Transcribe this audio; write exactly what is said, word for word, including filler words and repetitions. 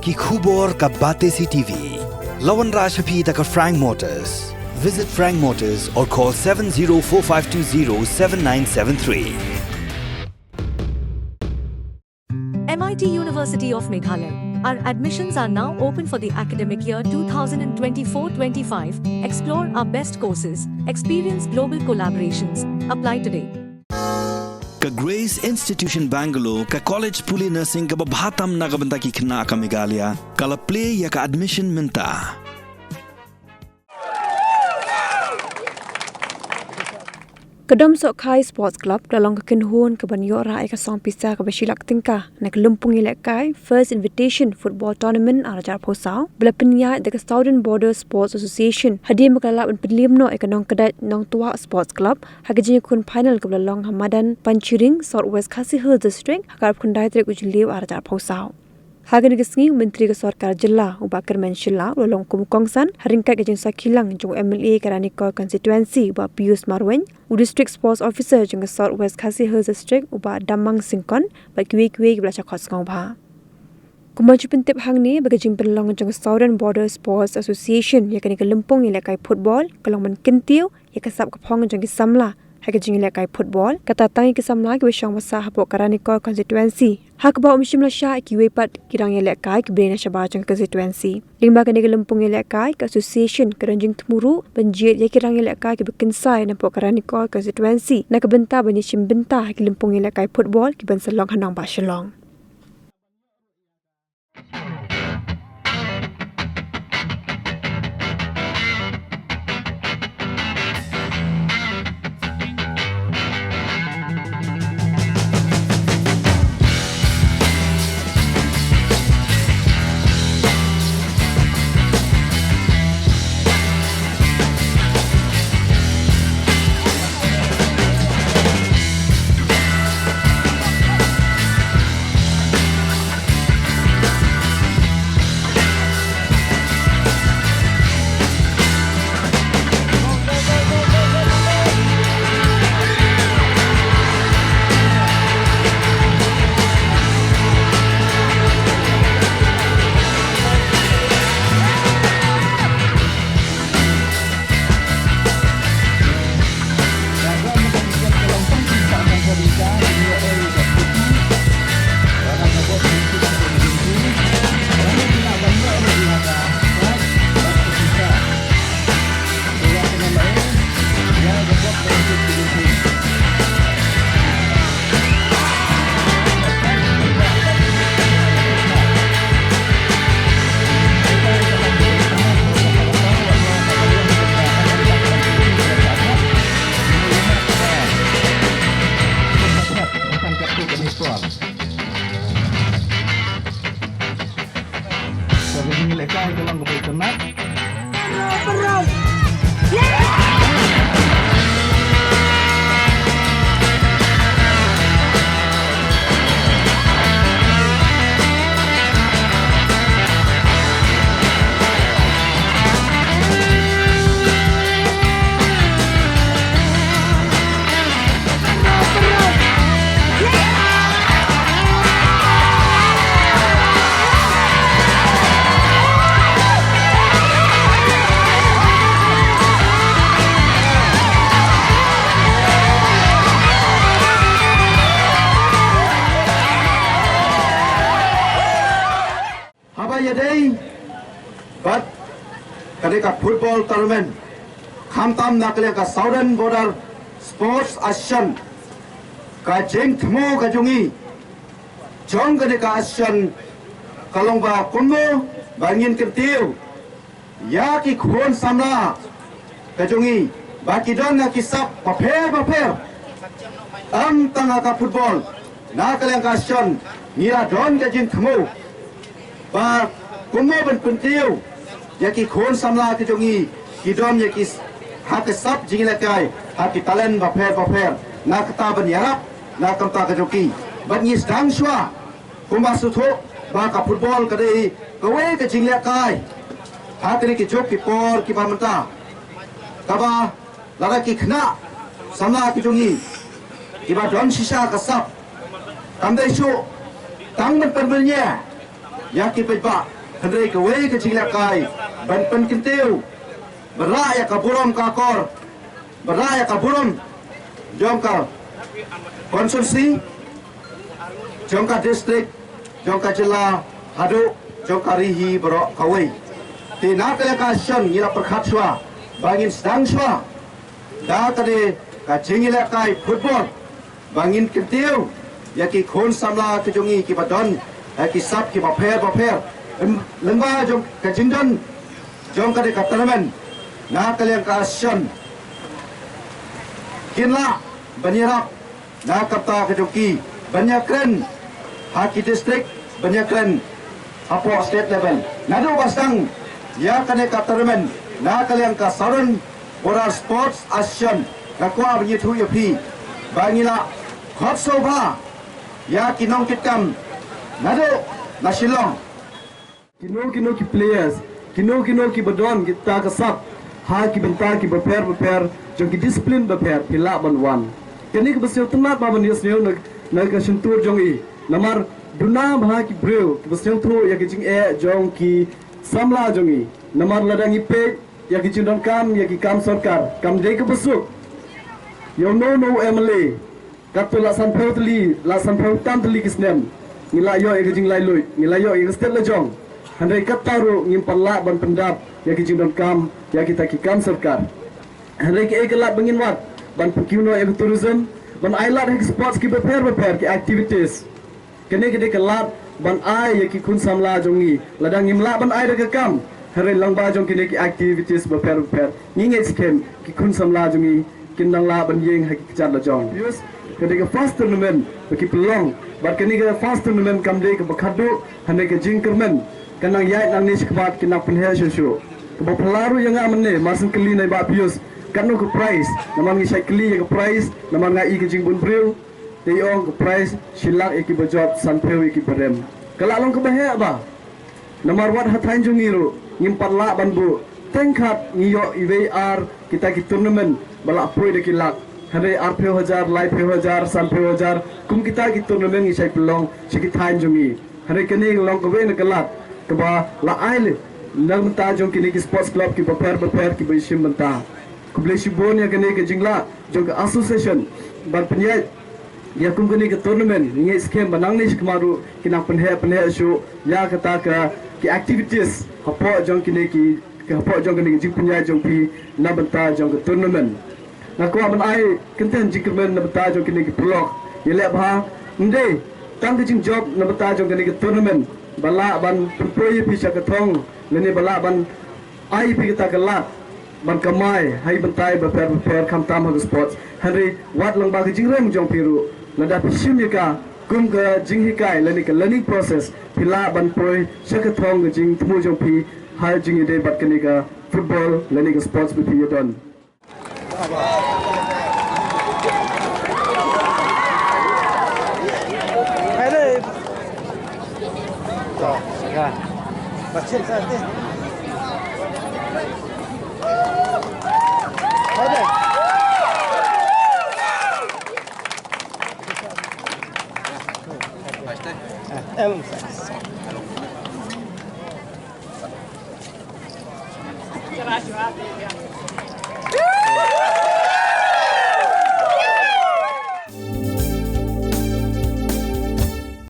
Ki khubor ka Batesi T V. La wanrah sha phi da ka Frank Motors. Visit Frank Motors or call seven zero four five two zero seven nine seven three. M I T University of Meghalaya. Our admissions are now open for the academic year two thousand twenty-four twenty-five. Explore our best courses, experience global collaborations. Apply today. Ka Grace Institution Bangalore, ka college pule nursing kaba bha tam na ka bynta ki khynnah ka Meghalaya, ka la plie ïa ka admission mynta. Ka Domsohkhai Sports Club ka la long ka kynhun kaban ïoh rah ïa ka song pisa kaba shi lak tyngka na ka lympung ïalehkai First Invitation Football Tournament ar hajar arphew saw, ba la pynïaid da ka Southern Border Sports Association, hadien ba ka la lah ban pynliem noh ïa ka Nongkdait Nongtwah Sports Club ha ka jingïakhun final kaba la long ha madan Panchiring, South West Khasi Hills District, ha ka arphew khyndai tarik u Jylliew ar hajar arphew saw. Ha kane ka sngi, u Myntri ka Sorkar Jylla, u Bah Kyrmen Shylla, u la long kum u kongsan ha ryngkat ka jingsakhi lang jong u M L A ka Ranikor Constituency, u Bah Pius Marwein, u District Sports Officer jong ka South West Khasi Hills District, u Bah Dammang Syngkon, bad kiwei kiwei kiba la shah khot sngewbha. Kumba ju pyntip hangne ba ka jingpynlong jong ka Southern Border Sports Association ïa kane ka lympung ïalehkai football ka long ban kyntiew ïa ka sap ka phong jong ki samla ha ka jingïalehkai football, kata tang ïa ki samla kiba shong ba sah hapoh ka Ranikor Constituency, ha kaba ym shym la shah ïa kiwei pat ki rangïalehkai kiba dei na shabar jong ka constituency. Lyngba kane ka lympung ïalehkai, ka association ka don jingthmu ruh ban jied ïa ki rangïalehkai kiba kynsai napoh ka Ranikor Constituency na ka bynta ban ïashim bynta ha ki lympung ïalehkai football kiban sa long ha nongbah Shillong. Haba ïadei bad kane ka football tournament, khamtam na ka liang ka Southern Border Sports Association, ka jingthmu ka jong ngi jong kane ka association ka long ba kumno ba ngin kyntiew ïa ki khun samla ka jong ngi ba ki don ha ki sap bapher bapher. Ym tang ha ka football, na ka liang ka association ngi la don ka jingthmu ba kumno ban pyntiew ïa ki khun samla ka jong ngi, ki don ïa ki s-, ha ka sap jingïalehkai, ha ki talent bapher bapher, na kata ban ïarap na ka bynta ka jong ki. Bad ngi sdang shuwa kumba sngewthuh ba ka football ka dei kawei ka jingïalehkai ha kine ki juk ki por kiba mynta, kaba lada ki khynnah samla ki jong ngi kiba don shisha ka sap, kam dei shuh tang ban pynmynñiah ïa ki paidbah. Hynrei kawei ka jinglehkai ban pynkyntiew, ba rah ïa ka burom ka kor, ba rah ïa ka burom jong ka constituency, jong ka district, jong ka jylla, haduh jong ka ri hi baroh kawei. Te na ka liang ka ASEAN ngi la pyrkhat shuwa ba ngin sdang shuwa da kane ka jingïalehkai football, ba ngin kyntiew ïa ki khun samla ka jong ngi kiba don ïa ki sap kiba pher bapher. Em, lyngba jong ka jingdon jong kane ka tournament na ka liang ka ASEAN, kin lah ban ïarap na ka bynta ka jong ki ban ïakren ha ki district, ban ïakren hapoh state level. Naduh ba sdang ïa kane ka tournament na ka liang ka Southern Border Sports ASEAN, nga kwah ban ïathuh ïa phi ba ngi la khot sngewbha ïa ki nongkitkam naduh na Shillong. Kino kino ki players, kino kino kiba don kita ka sap ha ki bynta kiba pher bapher jong ki discipline bapher, phi lah ban wan. Kane kaba sngewtynnat bha ban ïohsngew na, na ka shyntur jong i. Namar duna bha ki briew kiba sngewthuh ïa ki jingeh jong ki samla jong i. Namar lada ngi peit ïa ki jingdonkam ïa ki kam sorkar, kam dei kaba suk. Ïa uno uno u MLA, katto la sanphew tylli, la sanphew tam tylli ki snem, ngi la ïoh ïa ka jinglaitluid, ngi la ïoh ïa ka stet lajong. Hynrei katta ruh ngim pat lah ban pyndap ïa ki jingdonkam ïa kita ki kam sorkar. Hynrei kaei ka lad ba ngin wad? Ban pynkiew noh ïa ka tourism, ban ai lad ha ki sports kiba pher bapher, ki activities. Kane ka dei ka lad ban ai ïa ki khun samla jong ngi. Lada ngim lah ban ai da ka kam, hynrei lyngba jong kine ki activities bapher bapher, ngi ngeit skhem ki khun samla jong ngi kin nang lah ban ïeng ha ki kjat lajong. Yes, ka dei ka first tournament ba ki pynlong, bad kane ka first tournament kam dei kaba khatduh, hynrei ka jingkyrmen kan nang ïaid nangne shakhmat, kin nang pynheh shuh shuh. Kaba phylla ruh ïa nga mynne, mar shu kylli na i Bah Pius katno ka prize, namar ngi shait kylli ïa ka prize, namar nga i ka jingbun briew. Te i ong ka prize shi lak ïa kiba jop, sanphew ïa kiba rem. Ka la long kaba heh bha. Namar wat ha thaiñ jong ngi ruh ngim pat lah ban buh. Teng khat ngi ïoh iwei ar kita ki tournament ba la poi da ki lak. Hynrei arphew hajar, laiphew hajar, sanphew hajar, kum kita ki tournament ngi shait pynlong sha ki thaiñ jong ngi. Hynrei kane ka long kawei na ka lad kaba la ai leh na ka bynta jong kine ki sports club kiba pher bapher kiba shim bynta. Khublei shibun ïa kane ka jinglah jong ka association ban pynïaid ïa kum kane ka tournament. Ngi ngeit skhem ba nangne shakhmat ruh kin nang pynheh pynheh shuh ïa kata ka, ki activities hapoh jong kine ki, hapoh jong kane ka jingpynïaid jong phi na bynta jong ka tournament. Nga kwah ban ai kyntien jingkyrmen na bynta jong kine ki paralok. Ïaleh bha, ym dei tang ka jingjop na bynta jong kane ka tournament ba lah ban pynpoi ïa phi sha ka thong, lane ba lah ban ai ïa phi kata ka lad ban kamai ha ki bynta bapher bapher, khamtam ha ka sports. Hynrei wat lyngba ka jingrem jong phi ruh, lada phi shim ïa ka kum ka jinghikai lane ka learning process, phi lah ban poi sha ka thong ka jingthmu jong phi ha jingïadei bad kane ka football lane ka sports ba phi ïadon.